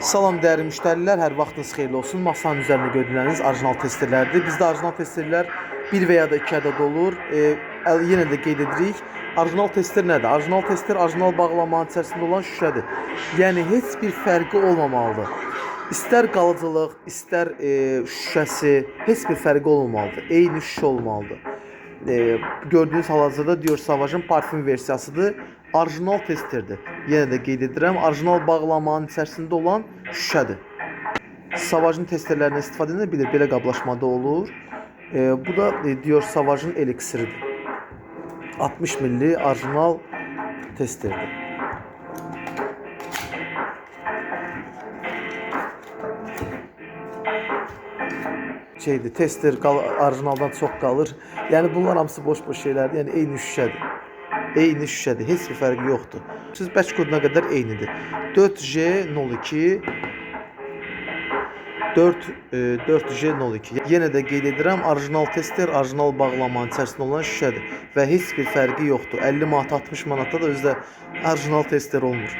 Salam dəyərli müştərilər, hər vaxtınız xeyirli olsun. Masanın üzərində gördükləriniz orijinal testerlərdir. Bizdə orijinal testerlər bir və ya da iki ədəd olur. Yenə də qeyd edirik. Orijinal tester nədir? Orijinal tester orijinal bağlamanın içərisində olan şüşədir. Yəni heç bir fərqi olmamalıdır. İstər qalıcılıq, istər şüşəsi, heç bir fərqi olmamalıdır. Eyni şüşə olmalıdır. Gördüyünüz hal-hazırda Dior Sauvage-ın parfüm versiyasıdır. Orijinal testerdir. Yenə də qeyd edirəm, orijinal bağlamanın içərisində olan şüşədir. Sauvage-ın testerlərindən istifadə edə bilir, belə qablaşmada olur. Bu da Dior Sauvage-ın eliksiridir. 60 milli orijinal testerdir. Şeydir, tester orijinaldan çox qalır. Yəni bunlar hamısı boş-boş şeylərdir. Yəni eyni şüşədir. Eyni şüşədir. Heç bir fərqi yoxdur. Siz bək koduna qədər eynidir. 4J02 4 4J02. Yenə də qeyd edirəm, orijinal tester, orijinal bağlamanın içərisində olan şüşədir və heç bir fərqi yoxdur. 50 manat, 60 manata da özü də orijinal tester olmur.